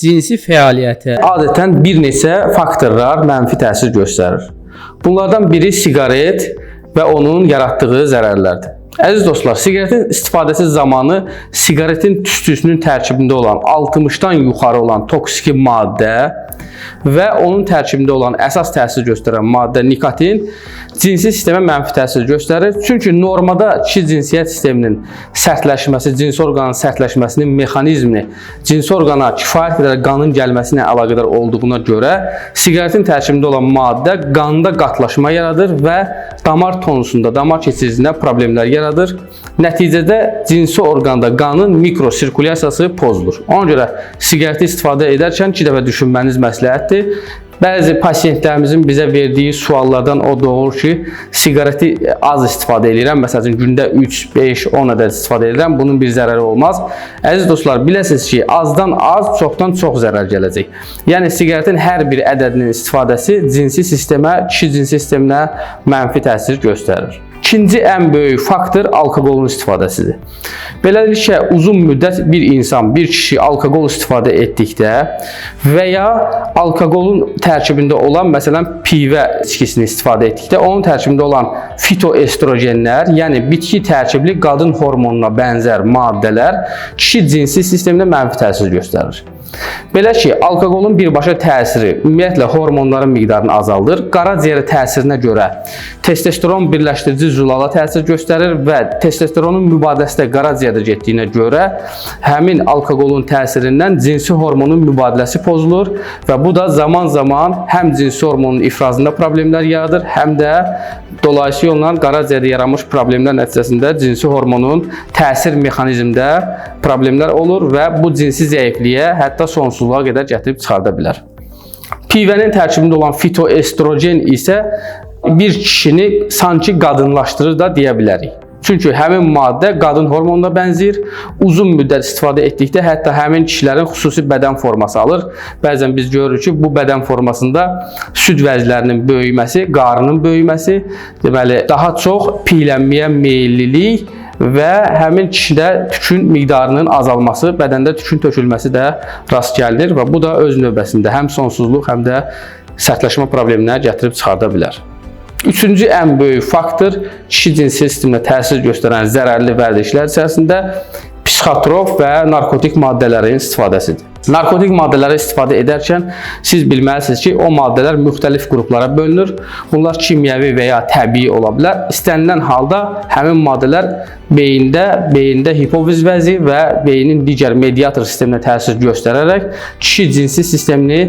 Cinsi fəaliyyətə adətən bir neçə faktorlar mənfi təsir göstərir. Bunlardan biri siqaret və onun yaratdığı zərərlərdir. Əziz dostlar, siqaretin istifadəsi zamanı siqaretin tüstüsünün tərkibində olan 60-dan yuxarı olan toksiki maddə və onun tərkibində olan əsas təsir göstərən maddə nikotin cinsi sistemə mənfi təsir göstərir. Çünki normada kişi cinsiyyət sisteminin sərtləşməsi, cinsi orqanın sərtləşməsinin mexanizmi cinsi orqana kifayət qədər qanın gəlməsi ilə əlaqədar olduğuna görə siqaretin tərkibində olan maddə qanda qatlaşma yaradır və damar tonusunda, damar keçicisində problemlər yaradır. Nəticədə cinsi orqanda qanın mikrosirkulyasiyası pozulur. Ona görə siqareti istifadə edərkən iki dəfə düşünməniz məsləhətdir. Bəzi pasientlərimizin bizə verdiyi suallardan o doğur ki, siqareti az istifadə edirəm. Məsəl üçün gündə 3, 5, 10 ədəd istifadə edirəm. Bunun bir zərəri olmaz. Əziz dostlar, biləsiniz ki, azdan az, çoxdan çox zərər gələcək. Yəni siqaretin hər bir ədədinin istifadəsi cinsi sistemə, kişi cinsi sisteminə mənfi təsir göstərir. İkinci ən böyük faktor alkoqolun istifadəsidir. Beləliklə uzun müddət bir insan, bir kişi alkoqol istifadə etdikdə və ya alkoqolun tərkibində olan məsələn pivə içkisini istifadə etdikdə onun tərkibində olan fitoestrogenlər, yəni bitki tərkibli qadın hormonuna bənzər maddələr kişi cinsi sisteminə mənfi təsir göstərir. Belə ki, alkoqolun birbaşa təsiri ümumiyyətlə hormonların miqdarını azaldır. Qaraciyərə təsirinə görə testosteron birləşdirici zülala təsir göstərir və testosteronun mübadiləsi də qaraciyərdə getdiyinə görə həmin alkoqolun təsirindən cinsi hormonun mübadiləsi pozulur və bu da zaman-zaman həm cinsi hormonun ifrazında problemlər yaradır, həm də dolayısı yolla qaraciyərdə yaranmış problemlər nəticəsində cinsi hormonun təsir mexanizmində problemlər olur və bu cinsi zəifliyə, hətta sonsuzluğa qədər gətirib çıxarda bilər. Pivənin tərkibində olan fitoestrogen isə bir kişini sanki qadınlaşdırır da deyə bilərik. Çünki həmin maddə qadın hormonuna bənzəyir. Uzun müddət istifadə etdikdə hətta həmin kişilərin xüsusi bədən forması alır. Bəzən biz görürük ki, bu bədən formasında süd vəzlərinin böyüməsi, qarnının böyüməsi, deməli daha çox piylənməyə meyillilik və həmin kişidə tükün miqdarının azalması, bədəndə tükün tökülməsi də rast gəlinir və bu da öz növbəsində həm sonsuzluq, həm də sərtləşmə probleminə gətirib çıxarda bilər. Üçüncü ən böyük faktor kişi cinsi sisteminə təsir göstərən zərərli vərdişlər içərisində psixotrop və narkotik maddələrin istifadəsidir. Narkotik maddələri istifadə edərkən siz bilməlisiniz ki, o maddələr müxtəlif qruplara bölünür. Bunlar kimyəvi və ya təbii ola bilər. İstənilən halda həmin maddələr beyində hipofiz vəzi və beynin digər mediator sisteminə təsir göstərərək kişi cinsi sistemini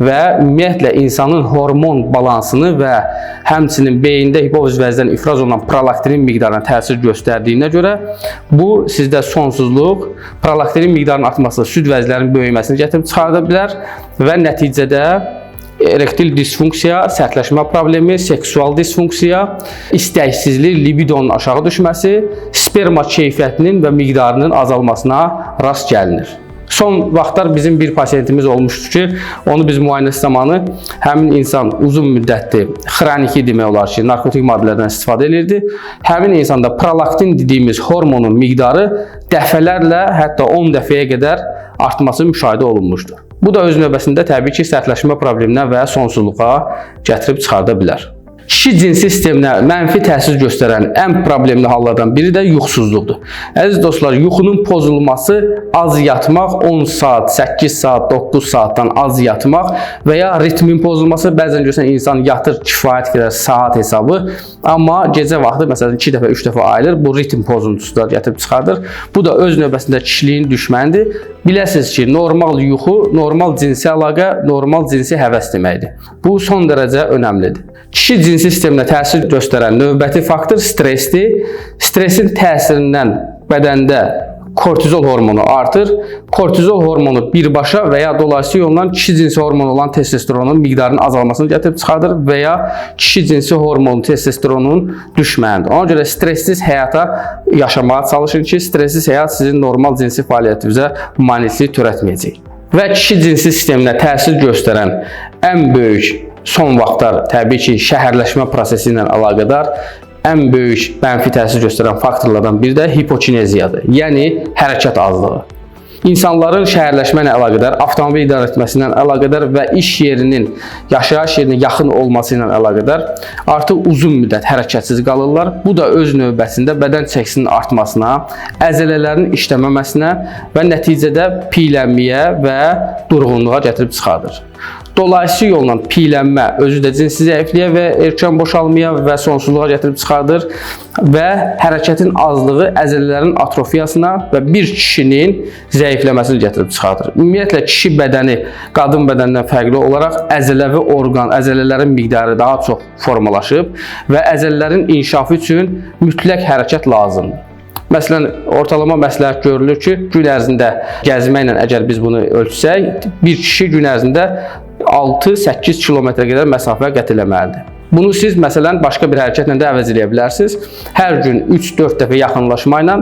və ümumiyyətlə insanın hormon balansını və həmçinin beyində hipofiz vəzindən ifraz olunan prolaktinin miqdarına təsir göstərdiyinə görə bu sizdə sonsuzluq, prolaktinin miqdarının artması, süd vəzlərinin böyüməsini gətirib çıxarda bilər və nəticədə erektil disfunksiya, sərtləşmə problemi, seksual disfunksiya, istəksizlik, libidonun aşağı düşməsi, sperma keyfiyyətinin və miqdarının azalmasına rast gəlinir. Son vaxtlar bizim bir pasiyentimiz olmuşdu ki, onu biz müayinəsi zamanı həmin insan uzun müddətli xroniki demək olar ki, narkotik maddələrdən istifadə edirdi. Həmin insanda prolaktin dediyimiz hormonun miqdarı dəfələrlə, hətta 10 dəfəyə qədər artması müşahidə olunmuşdur. Bu da öz növbəsində təbii ki, sərtləşmə probleminə və sonsuzluğa gətirib çıxarda bilər. Kişi cinsi sisteminə mənfi təsir göstərən ən problemli hallardan biri də yuxusuzluqdur. Əziz dostlar, yuxunun pozulması az yatmaq, 10 saat, 8 saat, 9 saatdan az yatmaq və ya ritmin pozulması. Bəzən görürsən insan yatır kifayət qədər saat hesabı, amma gecə vaxtı məsələn 2 dəfə, 3 dəfə ayılır. Bu ritm pozuntusu da gətirib çıxardır. Bu da öz növbəsində kişiliyin düşmənidir. Biləsiniz ki, normal yuxu, normal cinsi əlaqə, normal cinsi həvəs deməkdir. Bu son dərəcə önəmlidir. Kişi cinsi sisteminə təsir göstərən növbəti faktor stressdir. Stressin təsirindən bədəndə kortizol hormonu artır. Kortizol hormonu birbaşa və ya dolayısı yolla kişi cinsi hormonu olan testosteronun miqdarının azalmasını gətirib çıxardır və ya kişi cinsi hormonu testosteronun düşmənidir. Ona görə stressiz həyata yaşamağa çalışın ki, stressiz həyat sizin normal cinsi fəaliyyətinizə maneçilik törətməyəcək. Və kişi cinsi sisteminə təsir göstərən ən böyük son vaxtlar təbii ki, şəhərləşmə prosesi ilə əlaqədar ən böyük mənfi təsir göstərən faktorlardan biri də hipokineziyadır. Yəni hərəkət azlığı. İnsanların şəhərləşmə ilə əlaqədar, avtomobil idarə etməsindən əlaqədar və iş yerinin, yaşayış yerinin yaxın olması ilə əlaqədar artıq uzun müddət hərəkətsiz qalırlar. Bu da öz növbəsində bədən çəkisinin artmasına, əzələlərin işləməməsinə və nəticədə piylənməyə və durğunluğa gətirib çıxardır. Dolayısı yolla piylənmə özü də cinsi zəifliyə və erkən boşalmaya və sonsuzluğa gətirib çıxardır və hərəkətin azlığı əzələlərin atrofiyasına və bir kişinin zəifləməsini gətirib çıxardır. Ümumiyyətlə kişi bədəni qadın bədənindən fərqli olaraq əzələvi orqan, əzələlərin miqdarı daha çox formalaşıb və əzələlərin inkişafı üçün mütləq hərəkət lazımdır. Məsələn, ortalama məsləhət görülür ki, gün ərzində gəzməklə əgər biz bunu ölçsək, bir kişi gün ərzində 6-8 kilometrə qədər məsafə qət eləməlidir. Bunu siz məsələn başqa bir hərəkətlə də əvəz eləyə bilərsiniz. Hər gün 3-4 dəfə yaxınlaşma ilə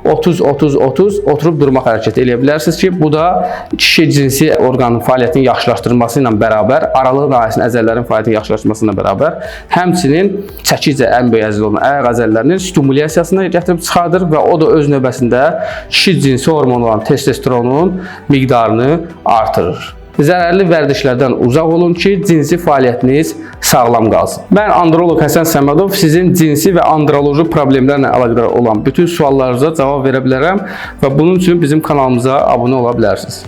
30-30-30 oturub durmaq hərəkəti eləyə bilərsiniz ki, bu da kişi cinsi orqanın fəaliyyətini yaxşılaşdırması ilə bərabər, aralıq nahiyəsinin əzələlərin fəaliyyətini yaxşılaşdırması ilə bərabər, həmçinin çəkicə ən böyük əzələ olan ayaq əzələlərinin stimulyasiyasını gətirib çıxardır və o da öz növbəsində kişi cinsi hormonu olan testosteronun miqdarını artırır. Zərərli vərdişlərdən uzaq olun ki, cinsi fəaliyyətiniz sağlam qalsın. Mən androloq Həsən Səmədov sizin cinsi və androloji problemlərlə əlaqədar olan bütün suallarınıza cavab verə bilərəm və bunun üçün bizim kanalımıza abunə ola bilərsiniz.